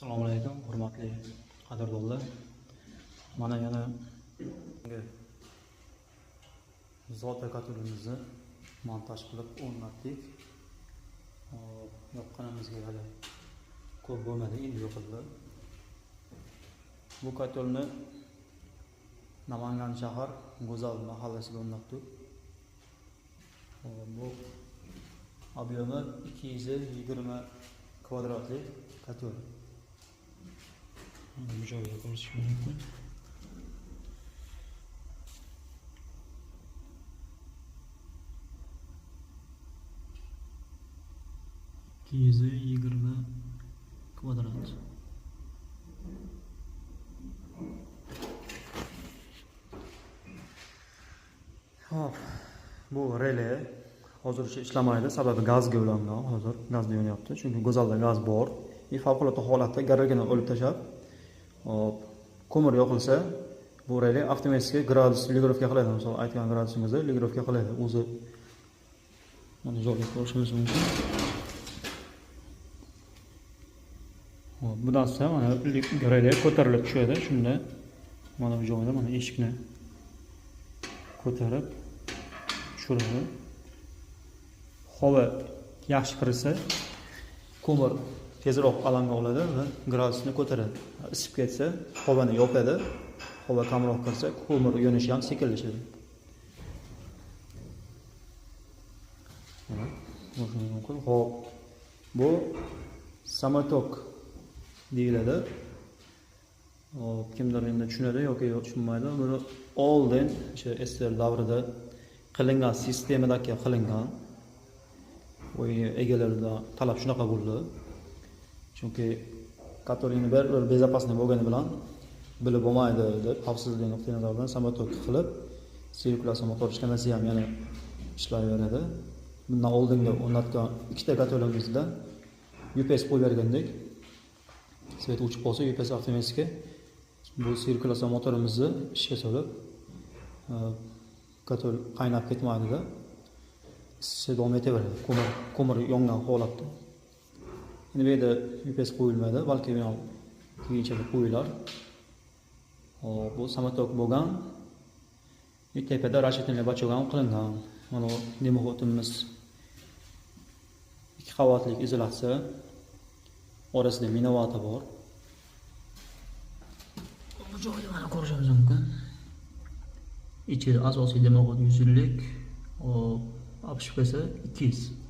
Assalomu alaykum, hurmatli qadrdonlar. Mana yana Zota kotelimizni montaj qilib o'rnatdik. Yoqqanimizga hali ko'p bo'lmadi, endi yoqildi. Bu kotelni Namangan shahar Go'zal mahallasiga o'rnatdik. Bu obyomi 220 kvadratli kotel. Bu joyda ko'rish mumkin. ...220 kvadrat. Hop, bu rele hozircha ishlamaydi, sababi gazga ulangan, hozir gazda yonyapti, chunki Go'zalda gaz bor. Favqulodda holatda garagini olib tashlab, hop, ko'mir yoqilsa, bu rele avtomatik gradus ligirovka qiladi. Misol aytgan gradusingizni ligirovka qiladi o'zi. Mana joyga ko'rishimiz mumkin. Hop, bu narsa mana rele ko'tarilib tushadi. Shunda mana bu joyda mana eshikni ko'tarib tushiradi. Havo yaxshi kirsa, ko'mir tezroq alanga oladi va gradusni ko'taradi. Isib ketsa, havoni yopadi. Havo kamroq kirsa, ko'mir yonishi ham sekinlashadi. Mana ko'rishingiz mumkin. Hop, bu samotok deyiladi. Hop, kimdir endi tushunadi yoki yo'q tushunmaydi. Buni oldin o'sha SSR davrida qilingan sistemadagi qilingan. Uy egalaridan talab shunaqa bo'ldi. Chunki kotelni bir bezopasniy bo'lgani bilan bilib bo'lmaydi deb xavfsizlik nuqtai nazaridan samotok qilib, sirkulyatsiya motor ishlamasa ham yana ishlayveradi. Bundan oldingi o'rnatgan ikkita kotelimizda UPS qo'yib bergandik. Svet o'chib qolsa UPS avtomatik bu sirkulyatsiya motorimizni ishga solib, kotel qaynab ketmaydi-da. Isishi davom etaveradi. Ko'mir yongan holatda. Endi bu yerda UPS qo'yilmaydi, balki bu ham keyinchalik qo'yilar. Hop, bu samotok bo'lgan. Tepada расширительный бачок ham qilingan. Mana bu demoxotimiz 2 qavatli izolyatsiya. Orasida minovata bor. Bu joyda mana ko'rishimiz mumkin. Ichi asosiy demoxot 150, hop, обшивкasi 200.